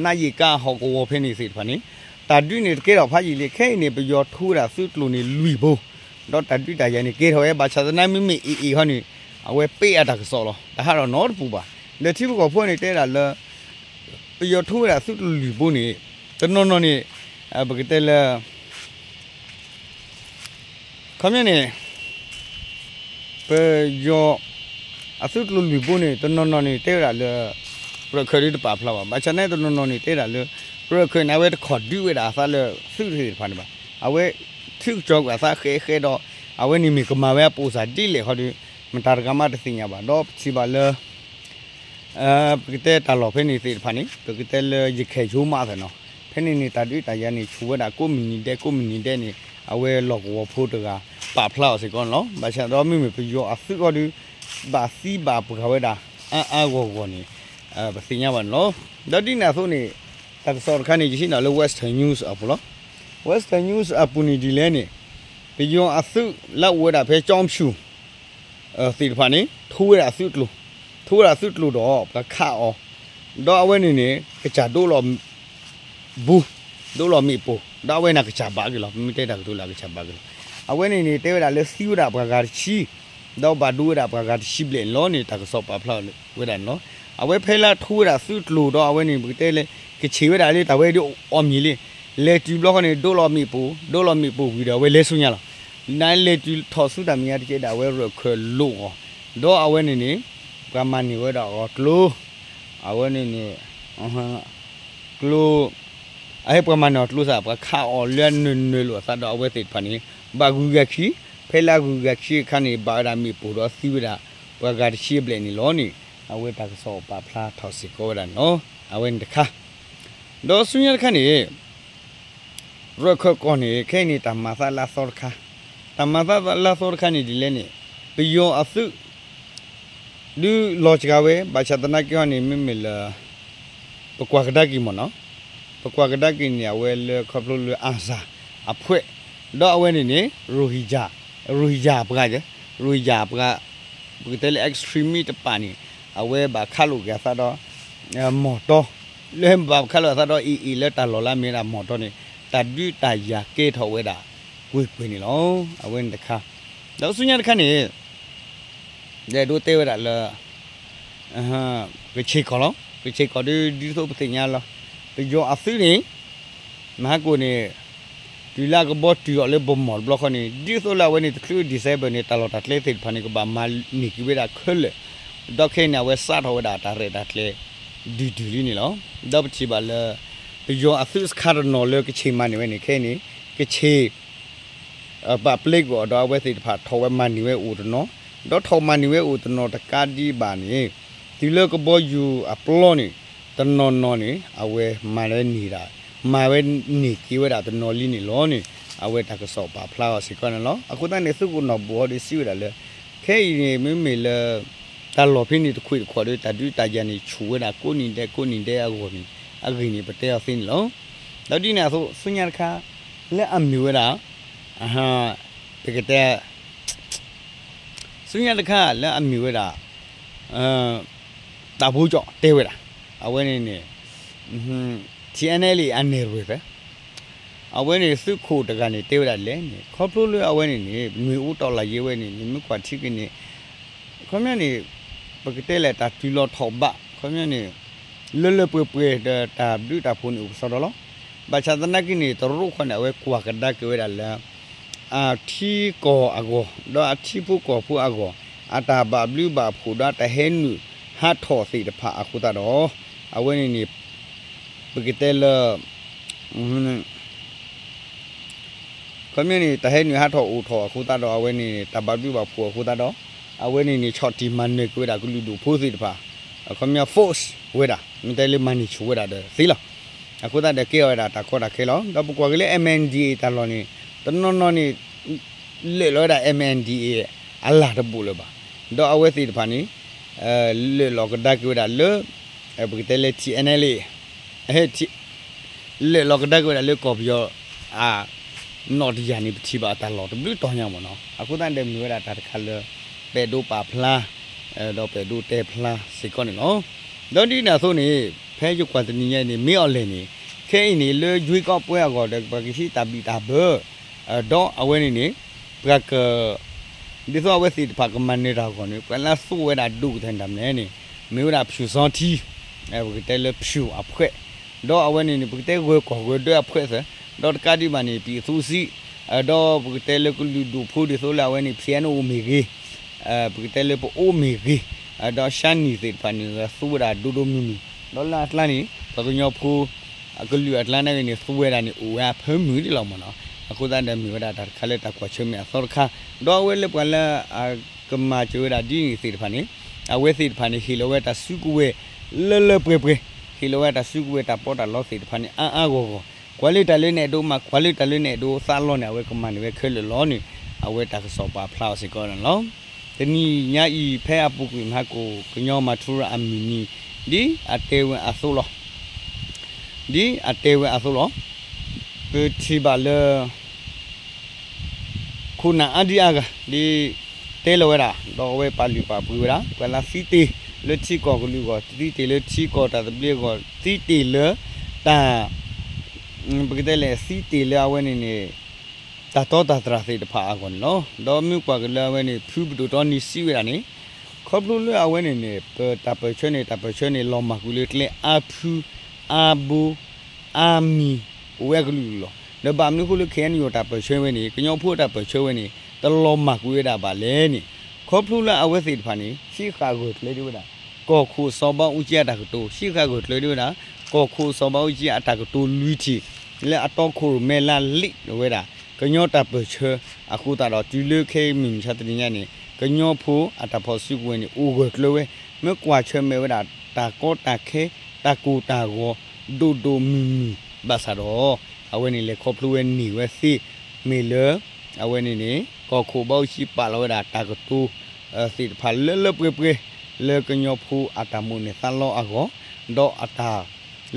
နါယံာ်ကါအဟီၣ်ကဝီၤဖဲန့ၣ်သ့ၣ်တဖၣ်န့ၣ် တၢ်ဒုးန့ၣ်တကဲထီၣ်ဖးယံာ်လံ. ခဲအံၤန့ၣ် ပယီၤထိဝဲဒၣ်သုးကျိၤန့ၣ်လွံၢ်ဘိ ဒီးတၢ်ဒုးတၢ်ယၤန့ၣ်ကဲထီၣ်ဝဲ ဘၣ်ဆၣ်သနာ်မ့မ့ၢ်အ့ၣ်အ့ၣ်ခီန့ၣ် အဝဲပ့အတၢ်ကစီၣ်လီၤ. တဟးထီၣ်နီတပူၤဘၣ်. ဒီးထံဖိကီၢ်ဖိန့ၣ်တဲဒၣ်လၢ ပယီၤထိဝဲဒၣ်သုးကျိၤလွံၢ်ဘိန့ၣ် တနီၤနီၤန့ၣ် ပကတဲလၢ ခီပညီန့ၣ် ပယီၤ အသုးကျိၤလွံၢ်ဘိန့ၣ် တနီၤနီၤန့ၣ်တဲဝဲဒၣ်လၢ ရၢၢ်ခၢၣ်ဒုးတပာ်ဖျါဘၣ်. ဘၣ်ဆၣ်န့ၣ် တနီၤနီၤန့ၣ်တဲဒၣ်လၢ ရၢၢ်ခၢၣ်န့ၣ် အဝဲတခီၣ်ဒုးဝဲဒၣ်အသးလၢသုးသ့ၣ်တဖၣ်န့ၣ်ဘၣ်. အဝဲထုးကစီၤကွံာ်အသးဃဲးဃဲးဒီး အဝဲန့ၣ်မ့ၢ်ကမၤဝဲအပိာ်စၢ်ဒ်လဲၣ်ခီဒုး မတၤတဂၤမးတသ့ၣ်ညါဘၣ်. ဒီးပထံၣ်ဘၣ်လၢ ပကတဲတၢ်လီၢ်ဖဲန့ၣ်သ့ၣ်တဖၣ်န့ၣ် ပကတဲလၢယခဲၣ်ယိမးသ့ၣ်နီၤ ဖဲန့ၣ်န့ၣ် တၢ်ဒုးတၢ်ယၤန့ၣ် ဆူၣ်ဝဲဒၣ်ကိးမုၢ်နံၤဒဲး ကိးမုၢ်နံၤဒဲးန့ၣ် အဝဲလီၢ်ကဝီၤဖိတဂၤ ပာ်ဖျါအီၤစ့ၢ်ကီးန့ၣ်လီၤ. ဘၣ်ဆၣ်ဒီးမ့မ့ၢ်ပယီၤအသုးခီဒုး ဘၣ်သံဘၣ်ပှၢ်ဝဲဒၣ် အါအါဂီၢ်ဂီၢ်န့ၣ် ပသ့ၣ်ညါဘၣ်န့ၣ်လီၤ. ဒီးဒ်န့ၣ်အသိးန့ၣ် တၢ်ကစီၣ်တခါန့ၣ် ယဟံးန့ၢ်လၢ Western News အပူၤလီၤ. Western News အပူၤန့ၣ်ဒ်လဲၣ်န့ၣ် ပယီၤအသုးလၢအိၣ်ဝဲဒၣ်ဖဲကၠီပဆူၣ် သ့ၣ်တဖၣ်န့ၣ် ထိဝဲဒၣ်သုးကျိၤ, ထိဝဲဒၣ်သုးကျိၤဒီး ပှၤခးအီၤ, ဒီးအဝဲန့ၣ်န့ၣ် ကစၢ်ဒိလီၤ ဘူး, ဒိလီၤမ့ၣ်ပိၢ်, ဒီးအဝဲန့ၣ်ကစၢ်ဘၣ်က့ၤလီၤ. ပမ့ၢ်တဲတၢ်ကတိၤလၢအကစၢ်ဘၣ်က့ၤလီၤ. အဝဲန့ၣ်န့ၣ် တဲဝဲဒၣ်လၢသံဝဲဒၣ်ပှၤဂၤတဆံ, ဒီးဘၣ်ဒိဝဲဒၣ်ပှၤဂၤတဆံဘျဲၣ်န့ၣ်လီၤန့ၣ် တၢ်ကစီၣ်ပာ်ဖျါဝဲဒၣ်န့ၣ်လီၤ. အဝဲဖဲလၢထိဝဲဒၣ်သုးကျိၤဒီး အဝဲန့ၣ် ပကတဲလၢ ကဆံးဝဲဒၣ်လၢတၢ်ဝဲဒၣ်အီၣ်မ့ၤလံ, လဲၤတုၤဘျီဃီန့ၣ် ဒိလီၤမ့ၣ်ပိၢ်, ဒိလီၤမ့ၣ်ပိၢ်ဝံၤဒီး အဝဲလဲၤဆူညါလီၤ. နလဲၤတုၤထီၣ်ဆူတၢ်မဲာ်ညါတကဲဒၣ် အဝဲရၢၢ်ခၢၣ်လိာ်အီၤ, ဒီးအဝဲန့ၣ်န့ၣ် ပှၤမၤန့ၢ်ဝဲဒၣ်အီၤကျိ အဝဲန့ၣ်န့ၣ် ကျိ အဟဲပှၤမၤန့ၢ်အီၤကျိသး ပှၤခးအီၤလၢနၢၤနၢၤလိာ်အသးဒီးအဝဲသ့ၣ်တဖၣ်န့ၣ် ဘၣ်ဂုၤဂၤခံ, ဖဲလၢအဂုၤဂၤခံအခါန့ၣ် ဘၣ်ဝဲဒၣ်မ့ၣ်ပိၢ်ဒီးသံဝဲဒၣ် ပှၤဂၤတဆံဘျဲၣ်န့ၣ်လီၤန့ၣ် အဝဲတၢ်ကစီၣ်ပာ်ဖျါထီၣ်စ့ၢ်ကီးဝဲဒၣ်န့ၣ်လီၤ. အဝဲန့ၣ်တခါ ဒီးဆူညါတခါန့ၣ် ရၢၢ်ခၢၣ်ကီၢ်န့ၣ် ခဲအံၤန့ၣ် တၢ်မၤသးလၢအသီတခါ, တၢ်မၤသးလၢအသီတခါန့ၣ်ဒ်လဲၣ်န့ၣ် ပယီၤအသုး ဒုးလီၤစှၤဝဲ ဘၣ်ဆၣ်သနာ်က့ဟီန့ၣ် မ့မ့ၢ်လၢ ပကွၢ်ကဒါက့ၤမ့ၢ်နီၤ, ပကွၢ်ကဒါက့ၤန့ၣ် အဝဲလၢခီဖျိလၢ ARSA အဖွဲ့, ဒီးအဝဲန့ၣ်န့ၣ် Rohingya, Rohingya အပှၤ, Rohingya အပှၤ, ပကတဲလၢ extremist တပာ်န့ၣ် အဝဲဘၣ်ခးလိာ်က့ၤအသးဒီး မီၢ်တီ, လၢဘၣ်ခးလိာ်အသးဒီး AA လၢတၢ်လီၢ်လၢအမ့ၢ်ဝဲဒၣ်မီၢ်တီန့ၣ် တၢ်ဒုးတၢ်ယၤကဲထီၣ်ဝဲဒၣ်ကွ့ၢ်ကွ့ၢ်န့ၣ်လီၤ. အဝဲန့ၣ်တခါ, ဒီးဆူညါတခါန့ၣ် ဒဲးဒိးတဲဝဲဒၣ်လၢ ကဆ့ၣ်ကီၢ်လီၤ. ကဆ့ၣ်ကီၢ်ဒီး ဒ်သိးပသ့ၣ်ညါလီၤ. ပယီၤအသုးန့ၣ် မဟါကိၣ်န့ၣ် တုၤလၢအကဘီတုၤအီၤလၢပမီၢ်တဘျီဃီန့ၣ် ဒ်သိးလၢအဝဲန့ၣ် တချုး December န့ၣ် တၢ်လီၢ်တၢ်ကျဲသ့ၣ်တဖၣ်န့ၣ် ကဘၣ်မၤန့ၢ်က့ၤဝဲဒၣ်ခဲလၢာ်, ဒီးခဲအံၤန့ၣ် အဝဲစးထီၣ်ဝဲဒၣ်တၢ်ရဲၣ်တၢ်ကျဲၤ ဒုၣ်ဒုၣ်လံန့ၣ်လီၤ. ဒီးပထံၣ်ဘၣ်လၢ ပယီၤအသုးစခါတနီၤလၢကဆ့ၣ်မၤန့ၢ်ဝဲန့ၣ် ခဲအံၤန့ၣ် ကဆ့ၣ် ပာ်ပျဲကွံာ်အီၤဒီးအဝဲသ့ၣ်တဖၣ်ထီၣ်ဝဲမၤန့ၢ်ဝဲအိၣ်တနီၤ, ဒီးထီၣ်မၤန့ၢ်ဝဲအိၣ်တနီၤတကးဒံးဘၣ်န့ၣ် တုၤလၢကဘီယူၤအပျီန့ၣ် တနီၤနီၤန့ၣ် အဝဲမၤဝဲန့ၢ်ဒၣ်, မၤဝဲန့ၢ်က့ၤဝဲဒၣ်တနီၤလံန့ၣ်လီၤန့ၣ် အဝဲတၢ်ကစီၣ်ပာ်ဖျါအီၤစ့ၢ်ကီးန့ၣ်လီၤ. အဃိသတးန့ၣ် သုးခိၣ်နီၢ်ဘိၣ်ဟီဒီးစံးဝဲဒၣ်လၢ ခဲအံၤန့ၣ် မ့မ့ၢ်လၢ တၢ်လီၢ်ဖဲန့ၣ်တခွံၣ်တခွါဒီး တၢ်ဒုးတၢ်ယၤန့ၣ် ဆူၣ်ဝဲဒၣ်ကိးနံၤဒဲးကိးနံၤဒဲးအဂီၢ်န့ၣ် အဂ့ၢ်န့ၣ် ပတဲအီၤသ့န့ၣ်လီၤ. ဒီးဒ်န့ၣ်အသိး ဆူညါတခါ လၢအမ့ၢ်ဝဲဒၣ် ပကတဲ ဆူညါတခါလၢအမ့ၢ်ဝဲဒၣ် တၢ်ဘိကၠီၣ်တဲဝဲဒၣ် အဝဲန့ၣ်န့ၣ် TNLA အနဲၣ်ရွဲၣ်သၢ အဝဲန့ၣ်သုးခိၣ်တဂၤန့ၣ် တဲဝဲဒၣ်လဲၣ်န့ၣ် ခီဖျိလၢအဝဲန့ၣ်န့ၣ် နွေဦးတော်လှန်ရေးဝဲန့ၣ် နမ့ၢ်ကွၢ်ထံက့ၤန့ၣ် ခီပညီန့ၣ် ပကတဲလဲၣ်တၢ်တုၤလီၤထီၣ်ဘး ခီပညီန့ၣ် လၢလၢပှဲၤပှဲၤဒီးတၢ်ဘျုးတၢ်ဖှိၣ်န့ၣ်အိၣ်ကစီဒီလီၤ. ဘၣ်ဆၣ်သနာ်က့န့ၣ် တရူးဃီန့ၣ် အဝဲကွၢ်ကဒါက့ၤဝဲဒၣ်လၢ အထံကီၢ်အဂီၢ် ဒီးအထံဖိကီၢ်ဖိအဂီၢ် အတၢ်ဘၣ်ဘျုးဘၣ်ဖှိၣ်ဒီးတၢ်ဟဲနုာ်ဟးထီၣ်သ့ၣ်တဖၣ်အဃိသတးဒီး အဝဲန့ၣ်န့ၣ် ပကတဲလၢ ခီပညီန့ၣ် တၢ်ဟဲနုာ်ဟးထီၣ်အိၣ်ထီၣ်အဃိသတးဒီး အဝဲန့ၣ်န့ၣ် တၢ်ဘၣ်ဘျုးဘၣ်ဖှိၣ်အဃိသတးဒီး အဝဲန့ၣ်န့ၣ် ဆီၣ်တံၢ်မၤနၢၤက့ၤဝဲဒၣ်ကလုာ်ဒူၣ်ဖိသ့ၣ်တဖၣ် ခီပညီ force ဝဲဒၣ် မ့ၢ်တဲလၢမၤန့ၢ်ဆူၣ်ဝဲဒၣ်ဒီးသ့လီၤ. အဃိသတးဒီးကဲအီၤဝဲဒၣ်တၢ်ကီတၢ်ခဲလီၤ. ဒီးပကွၢ်က့ၤလၢ MNDAA တၢ်လီၢ်န့ၣ် တနီၤနီၤန့ၣ် လၢာ်လီၤဝဲဒၣ် MNDAA အလၢ်တဘူးလၢၤဘၣ်. ဒီးအဝဲသ့ၣ်တဖၣ်န့ၣ် လၢာ်လီၤကဒါက့ၤဝဲဒၣ်လၢ ပကတဲလၢ TNLA လၢာ်လီၤကဒါက့ၤဝဲဒၣ်လၢကီၢ်ပယီၤ အ နီၣ်တယၢ်န့ၣ် ပထံၣ်ဘၣ်တၢ်လီၢ်တဘျုးတီၤညါမ့ၢ်နီၤ. အဃိသတးဒီးမ့ၢ်ဝဲဒၣ်တၢ်တခါလၢ ပအဲၣ်ဒိးပာ်ဖျါ ဒီးပအဲၣ်ဒိးတဲဖျါစ့ၢ်ကီးန့ၣ်လီၤ. ဒီးဒ်န့ၣ်အသိးန့ၣ် ဖဲယကွၢ်တနံၤညါအံၤန့ၣ် မ့ၢ်အီၤလဲၣ်န့ၣ် ခဲအံၤန့ၣ် လၢယွ့ကီးပွဲအဂီၢ်ဒီး ပကဟံးတၢ်ဘံၣ်တၢ်ဘၢ ဒီးအဝဲန့ၣ်န့ၣ် ပှၤက ဒ်သိးအဝဲသ့ၣ်တဖၣ်ကမၤနၢၤတၢ်အဂီၢ်န့ၣ် ပှၤလၢအသိၣ်ဝဲဒၣ်ဒိၣ်ကတၢၢ်တၢ်မနုၤန့ၣ် မ့ၢ်ဝဲဒၣ် ဖြူစောထီး ပကတဲလၢဖြူအဖှဲး ဒီးအဝဲန့ၣ်န့ၣ် ပကတဲဂၢၤကီၢ်ဂၢၤဒၢးအဖှဲးသၢ ဒီးတကးဒံးဘၣ်န့ၣ် ပြည်သူ့စစ် ဒီးပကတဲလၢကလုာ်ဒူၣ်ဖိဒ်သိးလၢအဝဲန့ၣ် ဖံအဲၣ်အိၣ်မ့ၢ်ဂ့ၤ ပကတဲလၢပအိၣ်မ့ၢ်ဂ့ၤ ဒီးရှါနံၣ်သ့ၣ်တဖၣ်န့ၣ် သိၣ်ဝဲဒၣ်ဒိၣ်ဒိၣ်မုၢ်မုၢ် ဒီးလၢအကျါန့ၣ် ပှၤကညီဖိ အကလုာ်အကျါန့ၣ်ဂ့ၤန့ၣ် သိၣ်ဝဲဒၣ်န့ၣ် အိၣ်ဝဲအဖၢမုၢ်ဒ်လီၤမ့ၢ်နီၤ. အဃိသတးဒီးမ့ၢ်ဝဲဒၣ်တၢ်တခါလၢတၢ်ကွၢ်ဆၢၣ်မဲာ်အသီတခါ ဒီးအဝဲလၢပှၤလၢအကမၤစၢၤဝဲဒၣ်ဒ်န့ၣ်သ့ၣ်တဖၣ်န့ၣ် အဝဲသ့ၣ်တဖၣ်န့ၣ် ဟ့ၣ်လီၤဝဲတၢ်စုကဝဲၤလၢလၢပှဲၤပှဲၤ ဟ့ၣ်လီၤဝဲတၢ်စုကဝဲၤတၢ်ပီးတၢ်လီသ့ၣ်တဖၣ်န့ၣ် အါအါဂီၢ်ဂီၢ် ကွၢ်လၢတၢ်လၢနအဲၣ်ဒိးမၤ ကွၢ်လၢတၢ်လၢနအဲၣ်ဒိးသးလီန့ၣ် အဝဲကမၤန့ၢ်ဝဲခဲလၢာ်လီၤန့ၣ် အဝဲတၢ်ကစီၣ်ပာ်ဖျါအီၤစ့ၢ်ကီးန့ၣ်လီၤ. တနံၤညါအံၤ ဖဲအပူၤကွံာ်မဟါကိၣ် ကညီမၤထူရၤအမုၢ်နံၤ ဒ်အတဲဝဲအသိးလီၤ. ဒ်အတဲဝဲအသိးလီၤ. ပထံၣ်ဘၣ်လၢ ခိၣ်နၢ်အါဒံအါဂၤ ဒ်တဲလီၤဝဲဒၣ် ဒီးအဝဲပာ်လုၢ်ပာ်ပှ့ၤဝဲဒၣ် ပှၤလၢသံတ့ၢ်လၢထံကီၢ်ကလုာ်အဂီၢ် သံတ့ၢ်လၢထံကီၢ်တၢ်သဘျ့အဂီၢ် သံတ့ၢ်လၢ တၢ် ပကတဲလဲၣ် သံတ့ၢ်လၢအဝဲန့ၣ်န့ၣ် တၢ်တီတၢ်တြၢ်သ့ၣ်တဖၣ်အဂီၢ်န့ၣ်လီၤ. ဒီးမ့ၢ်ကွၢ်က့ၤလၢအဝဲန့ၣ် ဖုပဒိၣ်တီနံၤစံးဝဲဒၣ်န့ၣ် ခီဖျိလၢအဝဲန့ၣ်န့ၣ် ပတၢ်ပၢၢ်ဆၢန့ၣ် တၢ်ပၢၢ်ဆၢန့ၣ် လီၤမၢ်ကွံာ်လၢကျဲအါဖု အါဘိ အါမံၤ အိၣ်ဝဲအကလုာ်ကလုာ်လီၤ. ဒီးဘၣ်မနုၤအဃိလၢ KNU တၢ်ပၢၢ်ဆၢဝဲန့ၣ် ကညီဖိတၢ်ပၢၢ်ဆၢဝဲန့ၣ် တလီၤမၢ်ကွံာ်ဝဲဒၣ်ဘၣ်လဲၣ်န့ၣ် ခီဖျိလၢအဝဲသ့ၣ်တဖၣ်န့ၣ် ဟံးဃာ်ဂၢၢ်ကျၢၤဒံးဝဲဒၣ် ကီၢ်ခိၣ်စီၤဘးအူကၠံအတၢ်ကတိၤ ဟံးဃာ်ဂၢၢ်ကျၢၤဒံးဝဲဒၣ် ကီၢ်ခိၣ်စီၤဘးအူကၠံအတၢ်ကတိၤလွံၢ်ထံၣ် လၢအတီခိၣ်ရိၣ်မဲလၢလံာ်ဝဲဒၣ် ကညီတၢ်ပၢၢ်ဆၢအဃိသတးဒီး တုၤလၢခဲအံၤမုၢ်မဆါတနံၤညါန့ၣ် ကညီဖိအတၢ်ဖီၣ်စုကဝဲၤန့ၣ် အိၣ်ဂၢၢ်ကျၢၤဝဲ မ့ၢ်ကွၢ်ဆၢၣ်မဲာ်ဝဲဒၣ် တၢ်ကီတၢ်ခဲ တၢ်ကိၢ်တၢ်ဂီၤ ဒိၣ်ဒိၣ်မုၢ်မုၢ်ဘၣ်ဆၣ်ဒီး အဝဲန့ၣ်လဲၤခီဖျိဝဲန့ၢ်ဝဲသ့ မ့ၢ်လၢ အဝဲန့ၣ်န့ၣ် ကီၢ်ခိၣ်ဘးအူကၠံပာ်လီၤဝဲဒၣ်တၢ်ကတိၤ သ့ၣ်တဖၣ်လၢလၢပှဲၤပှဲၤ လၢကညီဖိအတၢ်မိၣ်န့ၢ်သးလီအဂီၢ် ဒီးအတၢ်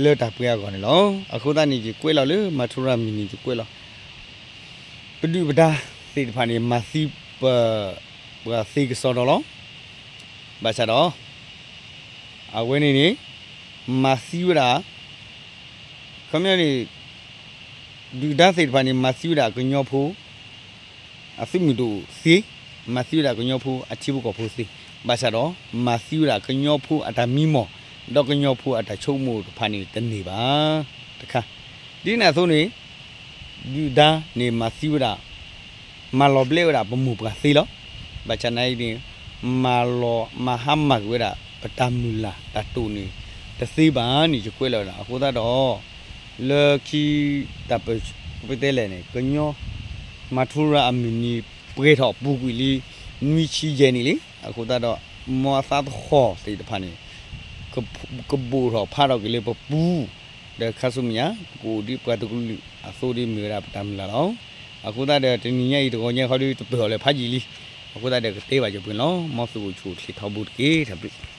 လၢတၢ်ပှဲၤအဂီၢ်န့ၣ်လီၤ. အဃိသတးန့ၣ် ယကွဲးလီၤလၢမၤထူရၤအမံၤန့ၣ် ယကွဲးလီၤ ပဒုၣ်ပဒါသ့ၣ်တဖၣ်န့ၣ် မၤသံပ ပှၤသ့ကစီဒီလီၤ. ဘၣ်ဆၣ်ဒီး အဝဲန့ၣ်န့ၣ် မၤသံဝဲဒၣ် ခီပညီန့ၣ် ဒုၣ်ဒါသ့ၣ်တဖၣ်န့ၣ် မၤသံဝဲဒၣ်ကညီဖိ အသုးမုၢ်ဒိၣ်သ့, မၤသံဝဲဒၣ်ကညီဖိအထံဖိကီၢ်ဖိသ့, ဘၣ်ဆၣ်ဒီး မၤသံဝဲဒၣ်ကညီဖိအတၢ်မံမီၢ် ဒီးကညီဖိအတၢ်ဆိကမိၣ်တဖၣ်န့ၣ်တန့ၢ်ဘၣ်. တခါ ဒ်န့ၣ်အသိးန့ၣ် ဒုၣ်ဒါန့ၣ်မၤသံဝဲဒၣ် မၤလီၤဘျဲးဝဲဒၣ်ပမိၢ်ပှၢ်သ့လီၤ. ဘၣ်ဆၣ်နာ်အံၤန့ၣ် မၤလီၤမၤဟါမၢ်ကွံာ်ဝဲဒၣ် ပတၢ်မုၢ်လၢ်တၢ်တိာ်န့ၣ် တသ့ဘၣ်န့ၣ် ယကွဲးလီၤဝဲဒၣ်. အဃိသတးဒီး လၢခံ တၢ်ပတဲလဲၣ်န့ၣ် ကညီ မၤထူရၤအမုၢ်နံၤ ပှဲၤထီၣ်ပူၤကွံာ်လံ နွံဆံယဲၢ်နံၣ်လံ. အဃိသတးဒီး မ်အသးသဟီၣ်သ့ၣ်တဖၣ်န့ၣ် ကဘိၣ်ထီၣ်ဖးထီၣ်က့ၤလၢပပူၤ ဒီးခါဆူမဲာ်ညါ ပကအိၣ်ဒ်ပှၤတကလုာ်အသိးဒ်မ့ၢ်ဝဲဒၣ်ပတၢ်မုၢ်လၢ်လီၤ. အဃိသတးဒီး တနံၤညါအံၤတဂီၤညါခီဒီး တပၢၢ်အီၤလၢဖးယံာ်လံ. အဃိသတးဒီး ကတဲဘၣ်က့ၤပှဲၤလီၤ. မ်သုအိၣ်ဆူၣ်အိၣ်ချ့ထီဘိတက့ၢ်. တၢ်ဘျုး